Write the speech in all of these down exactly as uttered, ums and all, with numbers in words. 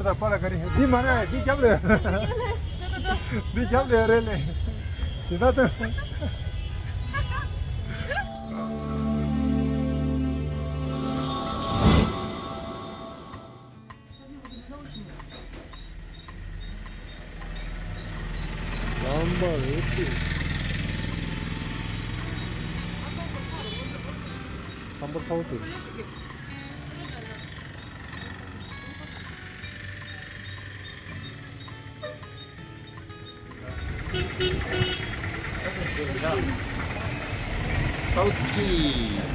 པ་ལ་ག་རེ། འདི་མ་རེད། འདི་རྒྱབ་ལ། འདི་རྒྱབ་ལ་རེད་ལེ། ཇི་ལྟར་དུ། རྣམ་པ་རེད་དེ། སམ་བར་སོང་ཟེར། སའུ་ཐི།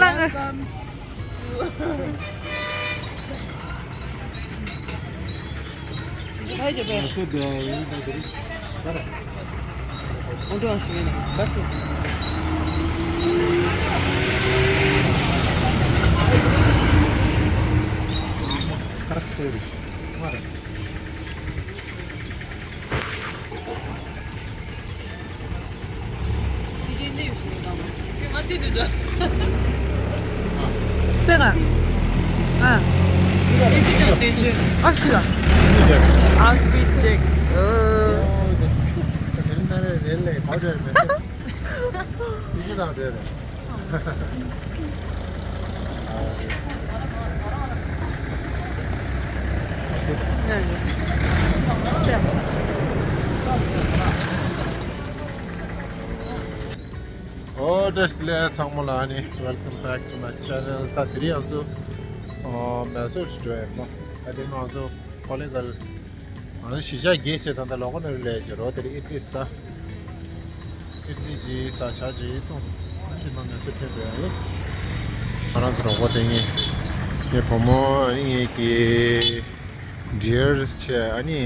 ལགས། སེ་ག་ཨ། ཨ་ཕྱི་ལ། ཨ་སྤི་ཅེག་ཨ། ཨོ་བཀྲ་ཤིས་བདེ་ལེགས་ཚང་མ་ལ། ཨ་ནི། Welcome back to my channel. ད་དེ་རིང་ང་ཚོ་ཨ་མེ་སོར་འགྲོ་ཡིན་མོ། ད་དེ་ང་ཚོ་ཀོ་ལེ་གལ། ང་ཚོ་གཞིས་ཆགས་བརྒྱད་བྱས། ད་ལྟ་ལོ་ཀ་ནོར་ལས་བྱེད་རོགས་དེ་རིང་ཨིད་ལི་ཟ། ཨིད་ལི་ཅིག་ཟ། ཇ་ཅིག་འཐུང་། ཨ་ནི་དེ་ནང་ནས་སུ་ཐོན་པའི་ཨ་ནི། ང་རང་ཚོ་རོགས་པ་དེ་ངའི་ངའི་བུ་མོ། ཨ་ནི་ངའི་གི་ཌི་ཡར་བྱས། ཨ་ནི་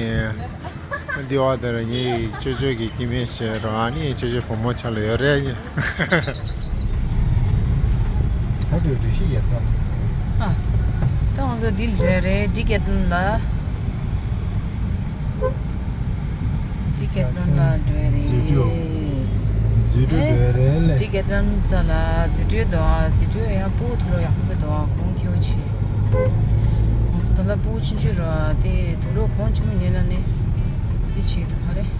འདི་བ་དེར་ངའི་ཅོ་ཅོ་གི་སྐྱེ་དམན་བྱས་རོགས། ཨ་ནི་ཅོ་ཅོ་བུ་མོ་ཆགས་ལ་ཡོད་རེད། ད་དུས་འགྲུལ་བཞུད་ཡོད་ཐལ། ཨ། ད་ང་ཚོ་འདི་ལ་འགྲོ་ཡ་རེད། ཌི་ཀེ་ཐི་ལོན་ལ། ཌི་ཀེ་ཐི་ལོན་ལ་འགྲོ་ཡ་རེད། འཛུལ་གྲོལ། འཛུལ་གྲོལ་འགྲོ་ཡ་རེད་ལེ། ཌི་ཀེ་ཐི་ལོན་རྩ་ལ་འཛུལ་གྲོལ་འདུག་ཨ། འཛུལ་གྲོལ་ཡང་སྤུ་གུ་དུག་ལོག་ཡག་པོ་འདུག་ཨ། གོང་ཁེ་པོ་ཆེ། ང་ཚོ་ད་ལྟ་སྤུ་གུ་ཆུང་ཆུང་རེད་པ། དེ་དུག་ལོག་གོང་ཆེན་པོ་ཉོས་ན་ནི་དེ་བྱེད་ཐུབ་མ་རེད།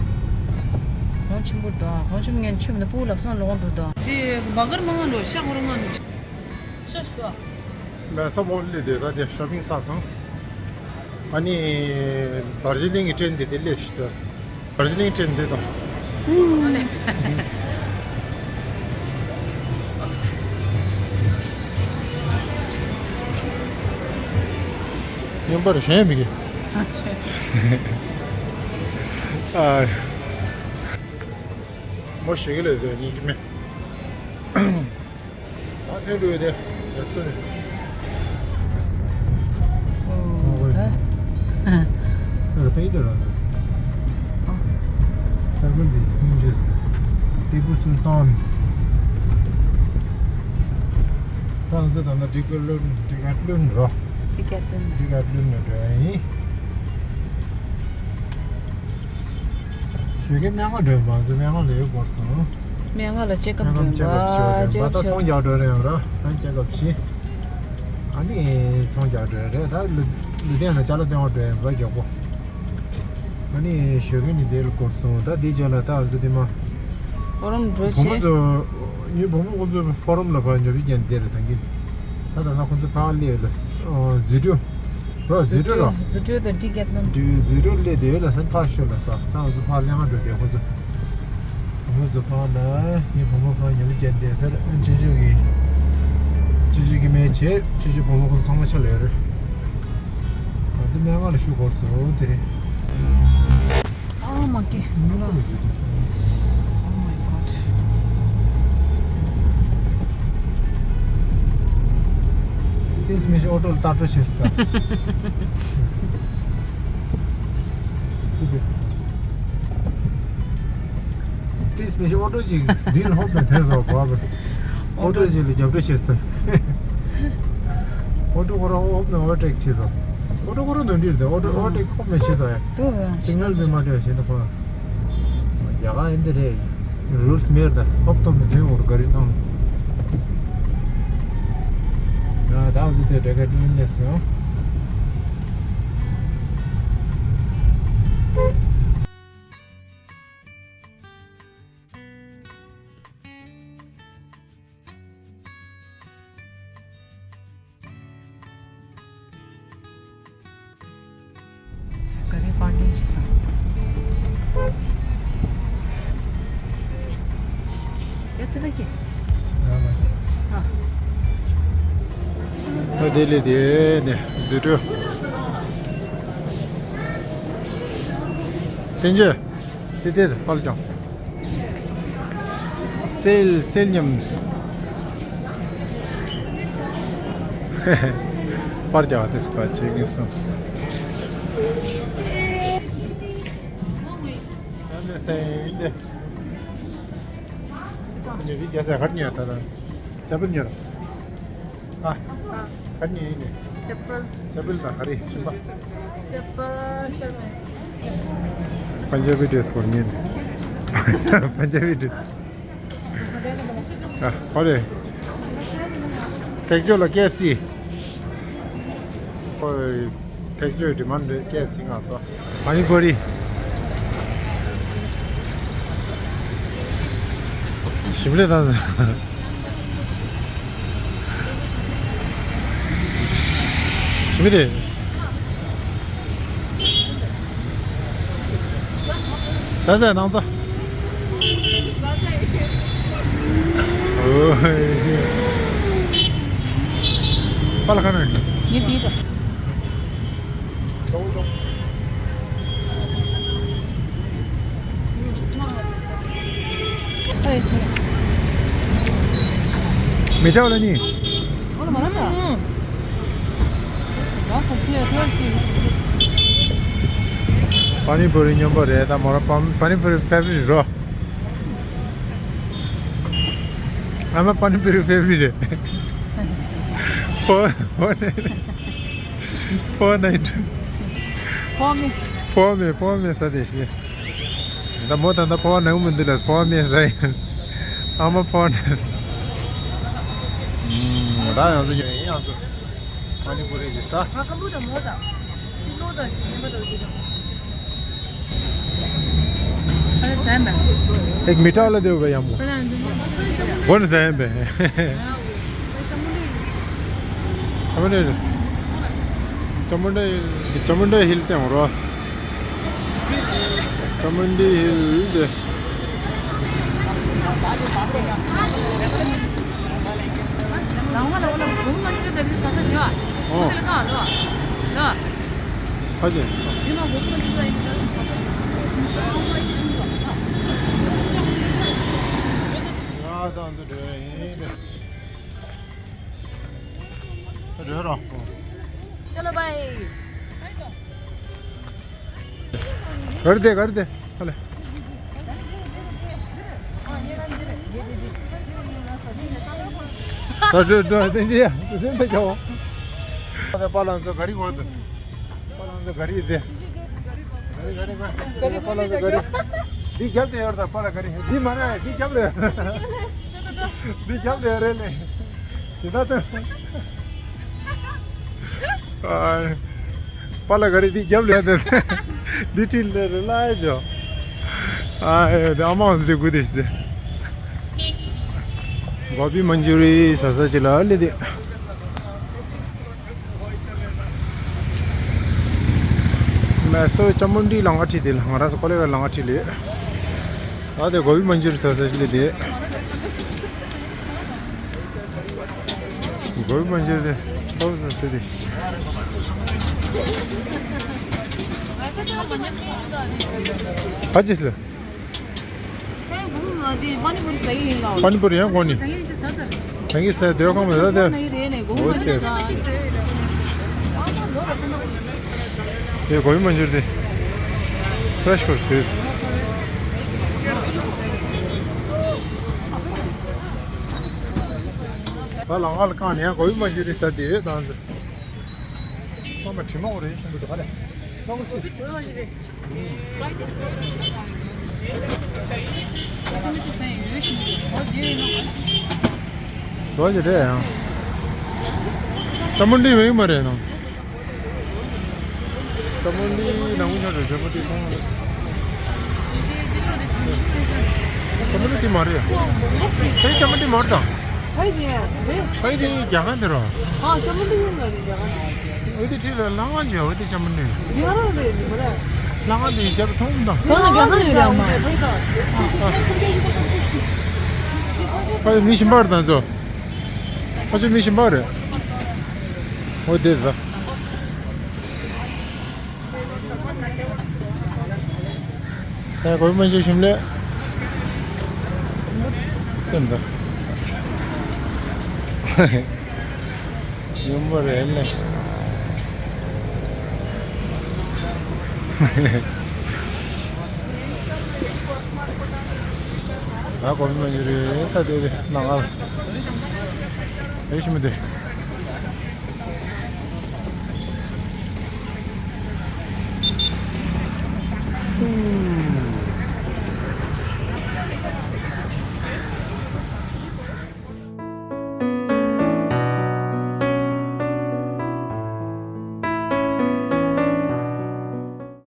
གོང་ཆེན་པོ་འདུག་ཨ། གོང་ཆེན་པོ་ཉོས་ན་ཆུ་མིན་ན་སྤུ་གུ་ལབ་སང་ལོག་འགྲོ་འདུག་ཨ། དེ་བ་གར་མང་ང་འགྲོ་ཤ་ཧོར་ང་འགྲོ། ཤ་ཞིག་འདུག་ཨ། མེ་སོར་མོལ་ལ་སླེབས་དུས་ད་དེ་ཤོ་པིང་ཚར་སོང་། ཨ་ནི་དར་ཇི་ལིང་གི་ཊེན་དེ་དེ་སླེབས་ཤག་ད། དར་ཇི་ལིང་ཊེན་དེ་དང་། ཉན་པར་གཞན་མི་དགེ། ཨ། མོ་ཞིག་ལས་དེ་ཉིན་གྱི་མེད། ཨ་ཐེངས་འགྲོ་ཡོད་དེ། ཡ་སུ་རེད། ཨོ་ད། ཨ་ད་པེ་དེ་ར་འདུག་ཨ་ས་ག་འདི་ཐུང་ཅེས། ཏི་པུ་སུལ་ཏཱན། ད་ང་ཚོ་ད་ལྟ་ཌི་ཀེ་ཐི་ལོན། ཌི་ཀེ་ཐི་ལོན་རོ། ཌི་ཀེ་ཐི་ལོན། ཌི་ཀེ་ཐི་ལོན་ནས་འགྲོ་ཡ་ཡིན། ཞོགས་ཀས་སྨན་ཁང་འགྲོ་ཡིན་པ། ང་ཚོ་སྨན་ཁང་ལ་ཡོད་སྐོར་སོང་། སྨན་ཁང་ལ་ཅེག་ཨབ་སྨན་ཁང་འགྲོ་ཡིན་པ། ཅེག་ཨབ་བྱེད་ཅེག་ཨབ་ད་བྱེད། ཚོང་རྒྱག་འགྲོ་རེད་ཡང་ར། ཨ་ཅེག་ཨབ་བྱེད། ཨ་ནི་ཚོང་རྒྱག་འགྲོ་རེད། ད་ལུ་ལུ་ཐེན་ལ་ཅ་ལག་སྟོན་པར་འགྲོ་ཡིན་པ་མགྱོགས་པོ། ཨ་ནི་ཞོགས་ཀས་ནི་དེ་ལ་སྐོར་སོང་། ད་དེའི་རྗེས་ལ་ད་ང་ཚོ་དེ་མ། ཕོ་རོམ་འགྲོ་བུ་མོ་བྱེད། ཚོ་ངའི་བུ་མོ་ཁོང་ཚོ་ཕོ་རོམ་ལ་ཕར་ཉོ་བྱེད་རྒྱག་ནས་བསྡད་རེད་ད་གིན། ད་ད་ལྟ་ཁོང་ཚོ་ཕར་སླེབས་ལ། ཨ་འཛུལ་གྲོལ། རོ་འཛུལ་གྲོལ་རོ། འཛུལ་གྲོལ་དང་ཌི་ཀེ་ཐི་ལོན། འཛུལ་གྲོལ་སླེབས་དེ་ལ་ས་ཕར་ཤོད་ལ་ས། ད་ང་ཚོ་ཕར་ལེན་ག་འགྲོ་དེ་ཁོང་ཚོ། ཁོང་ཚོ་ཕར་ལ་ངའི་བུ་མོ་ཕར་ཉོ་བྱེད་རྒྱག་ནས་བསྡད་ས་རེད། ཨ་ཅོ་ཅོ་གི། ཅོ་ཅོ་གི་མེ་བྱས། ཅོ་ཅོ་བུ་མོ་ཁོང་ཚོ་ཚང་མ་ཕྱི་ལ་ཡོད་རེད། ང་ཚོ་སྨན་ཁང་ལ་ཞུ་དགོས་སོང་དེ་རིང་། Oh my God. Oh my God. ཏིས་མི་ཤི་ཨོ་ཊོ་ལ་ལྟ་སྤྲོ་བྱེད་སྟངས། ཏིས་མི་ཤི་ཨོ་ཊོ་ཅིག་མདུན་ལ་ཧོབ་ནས་ཐོན་སོང་བ། ཨོ་ཊོ་ཅིག་ལ་རྒྱབ་སྐྱོར་བྱེད་སྟངས། ཨོ་ཊོ་ཁོ་རང་ཨོབ་ནས་ཨོ་ཊེག་བྱས་སོང་། ཨོ་ཊོ་ཁོ་རང་དོན་འགྲིག་རེད། ཨོ་ཊོ་ཨོ་ཊེག་ཨོབ་ནས་བྱས་སོང་ཡ། དུ་སིག་ནལ་མི་མ་སྤྲད་བྱས་ན་ཁོ་རང་། རྒྱ་གར་ཨིན་དེ་རེད། རུལ་སི་མེད་ད། ཐོབ་ཐོབ་ནས་དོན་འོར་ག་རེ་གནང་། ཡ་ད་འོ་དེ་དེ་འདྲ་ག་དེ་ཡིན་ལས་སོང་། ག་རེ་པར་ཀིང་བྱེད་ས། ཡ་ཙི་ད་ཁྱེད། ཨ། ཨ་དེ་ལས་དེ་ནས་འཛུལ་འགྲོ། བསྟན་ཆོས། དེ་དེ་ཕར་ལ་ཀྱང་། སེལ་སེལ་མཉམ། པར་རྒྱག་དེ་སུ་པ་བྱེད་ཀྱིན་སོང་། ཡང་ནས་སེལ་འདི། ཉོ་རི་རྒྱ་ས་གར་ཉོ་ད་ད། ཇ་པལ་ཉོ་ར། ཨ། ག་ནས་ཡིན་ནས། ཅེ་པལ། ཅེ་པལ་དང་ག་རེ་ཞིམ་པ། ཅེ་པལ་ཤར་མེད། པན་ཇ་བི་ཌེ་སི་སྐོར་ཉན། པན་ཇ་བི་ཌེ་སི། ཨ་ཧོ་རེ། ཐེག་ཇོ་ལ་ཀེ་ཨེཕ་སི། ཨོ། ཐེག་ཇོ་ཌི་མན་རེད་ཀེ་ཨེཕ་སི་ང་སོ། ཕ་ནི་པུ་རི། ཞིམ་རེད་ད། ཞིམ་རེད། ཟ་ཟ་ནང་ཚ། ཨོ། པ་ལ་ཁ་ན། ངས་དེའི་འགྲོ། མི་འདྲ་བ་ལ་ནི། པ་ནི་པུ་རི་སྙོམས་པོ་རེད་ད། མོ་རང་པ་པ་ནི་པུ་རི་ཕེ་ཝ་རི་ཊི་རོ། ཨ་མ་པ་ནི་པུ་རི་ཕེ་ཝ་རི་ཊི་རེད། ཕོ་ཕོ་ནི། ཕོ་ནི། ཕོ་མེ། ཕོ་མེ་ཕོ་མེ་ཟ་དེ་ཤི། ད་མོ་ད་ད་ཕོ་བ་ནང་མི་འདུག་ལ་ཕོ་བ་མེད་ཟ་ཡིན། ཨ་མ་ཕོ་བ་ནང་། ད་ཡང་ཚོ་ཡང་ཚོ། མ་ནི་པུ་རི་ཞིག་ཟ། ང་ཀམ་པུ་ཊར་མོ་དང་། ལོ་དང་ཞིག་ཉན་པ་དང་ཞིག་དང་། ཨ་རེ་ཟ་ཡིན་པས། ཨེག་མི་ཊ་ལ་དེ་བ་ཡམ་གོ། ཁོ་ལ་འཛིན་གོ། གོ་ནི་ཟ་ཡིན་པས། ཅ་མོ་ནི། ཅ་མོ་ནི་ཧིལ་ཅ་མོ་ནི་ཧིལ་ཏེ་འོ་རོ། ཅ་མོ་ནི་ཧིལ་ཏེ། ཨོ། ཕ་ཆེ། ང་དང་འདི་འདྲ་ཡིན་ཏེ། རེད་རོ། चलो भाई। ག་རེ་དེ་ག་རེ་དེ་ཨ་ལེ། ད་འགྲོ་འགྲོ་དེ་ཅི་ཡ་དེ་སེམས་ཐག་ཆོད། ད་པ་ལང་ཚོ་ག་རེ་ངོ་དེ། པ་ལང་ཚོ་ག་རེ་དེ། ག་རེ་ག་རེ་ག་རེ། པ་ལང་ཚོ་ག་རེ། འདི་རྒྱབ་དེ་ཡོད་ད་པ་ལ་ག་རེ། འདི་མ་རེད་འདི་རྒྱབ་ལ་ཡོད། འདི་རྒྱབ་ལ་ཡོད་རེད་ལེ། དེ་ད་ད། ཨ། པ་ལ་ག་རེ་འདི་རྒྱབ་ལ་ཡོད་དེ། འདི་ཁྲིད་ལེ་རེ་ལ་ཡོད་ཅོ། ཨ་ཨེ་དེ་ཨ་མ་འོང་ཟེར་དེ་དགུ་དེ་ཞིག་དེ། གོ་བི་མན་ཇུ་རི་ཟ་ས་ཅིག་ལ་ལེ་དེ། མེ་སོ་ཅ་མུན་ཌི་ལང་ཀ་ཁྲིད་དེ་ལ་ང་རང་ཚོ་ཀོ་ལེ་ར་ལང་ཀ་ཁྲིད་ལེ། ད་དེ་གོ་བི་མན་ཇུ་རི་ཟ་ས་ཅིག་ལེ་དེ། གོ་བི་མན་ཇུ་རི་དེ་ཚོ་ཟ་ས་དེ། ཨ་ཅི་སི་ལེ། པ་ནི་པུ་རི་ཡང་གོ་ནི། ད་གིན་ཟ་དེ་གང་མ་ཟ་དེ། འོ་དེ། དེ་གོ་བི་མན་ཇུ་རི་དེ། ཕྲེཤ་ཁོར་ཟེར། ད་ལང་ཀ་ལ་གང་ནས་ཡང་གོ་བི་མན་ཇུ་རི་ཟ་དེ་ཡོད་དང་ཟེར། ཁོ་མ་དྲི་མ་འོ་རེད་ཤིན་ཏུ་ག་རེ། རོ་ཅི་རེད་ཡང་། ཅ་མོ་འདི་བས་མ་རེད་ནོ། ཅ་མོ་འདི་ནང་མི་ཆ་རེད། ཅ་མོ་འདི་ཁོང་། ཅ་མོ་འདི་མ་རེད། ཨེ་ཅ་མོ་འདི་མ་རེད་དང་། ཨེ་འདི་རྒྱ་གར་འདི་རོ། ཨ་ཅ་མོ་འདི་ཡིན་ན་རེད་རྒྱ་གར་འདི། འོ་དེ་ཁྲིད་ལ་ལྷ་ཁང་ཅིག་འོ་དེ་ཅ་མོ་འདི། ལྷ་ཁང་དེ་རྒྱབ་མཐོང་དང་། ཁོང་ལ་རྒྱ་ཁང་ཡོད་རེད་མ། ཕ་ཡི་མི་གཞན་པ་རེད་ད་ཚོ། ཕ་ཆོས་མི་གཞན་པ་རེད། འོ་དེ་ད། ད་གོ་མ་ཆོས་ཞིམ་ལས། དེ་ད། ཡོང་བ་རེད་ལེ། ད་གོ་མི་མ་ཡོད་རེད་ས་དེ་རེད་ནང་ང་ལ། ཨེ་ཤི་མི་དེ།